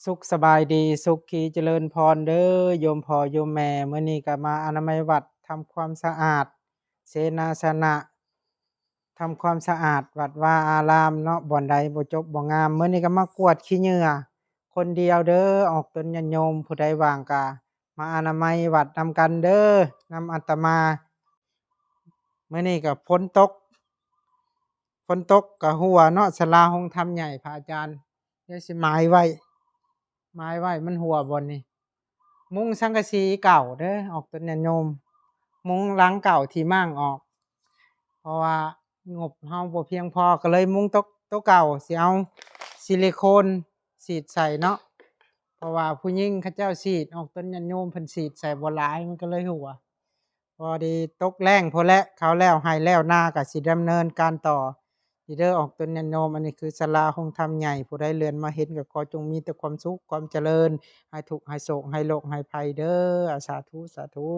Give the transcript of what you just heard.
ສຸກສະບາຍດີ ສຸກຄີຈະເລີນພອນເດີ ໂຍມພໍ່ໂຍມແມ່. ມື້ນີ້ກໍມາອະນາໄມວັດ ທຳຄວາມສະອາດເສນາສະນະ ທຳຄວາມສະອາດວັດວາອາຣາມເນາະ, ບ່ອນໃດບໍ່ຈົບບໍ່ງາມ. ມື້ນີ້ກໍມາກວດຂີ້ເຫຍື້ອຄົນດຽວເດີ. ອອກຕົນຍາດໂຍມຜູ້ໃດວ່າງກໍມາອະນາໄມວັດນຳກັນເດີ, ນຳອາດຕະມາ. ມື້ນີ້ກໍຝົນຕົກ ຝົນຕົກກໍຮົ່ວເນາະ, ສາລາໂຮງທຳໃຫຍ່ພະອາຈານ. ດຽວຊິໝາຍໄວ້ ໝາຍໄວ້ ມັນຮົ່ວບ່ອນນີ້. ມຸງສັງກະສີເກົ່າເດີ ອອກຕົນຍາດໂຍມ, ມຸງຫຼັງເກົ່າທີ່ມ້າງອອກ ເພາະວ່າງົບເຮົາບໍ່ພຽງພໍ ກໍເລີຍມຸງໂຕ ໂຕເກົ່າ. ຊິເອົາຊິລິໂຄນສີດໃສ່ເນາະ, ເພາະວ່າຜູ້ຍິງເຂົາເຈົ້າສີດ, ອອກຕົນຍາດໂຍມເພິ່ນສີດໃສ່ບໍ່ຫຼາຍ ມັນກໍເລີຍຮົ່ວ. ພໍດີຕົກແລ້ງພຸ້ນແຫຼະ ເຂົາແລ້ວໄຮ່ແລ້ວນາ ກໍຊິດຳເນີນການຕໍ່. ນີ້ເດີ ອອກຕົນຍາດໂຍມ, ອັນນີ້ຄືສາລາໂຮງທຳໃຫຍ່. ຜູ້ໃດເລື່ອນມາເຫັນກໍຂໍຈົ່ງມີແຕ່ຄວາມສຸກຄວາມຈະເລີນ, ໃຫ້ທຸກໃຫ້ໂສກໃຫ້ໂລກໃຫ້ໄພເດີ. ອາ ສາທຸ ສາທຸ.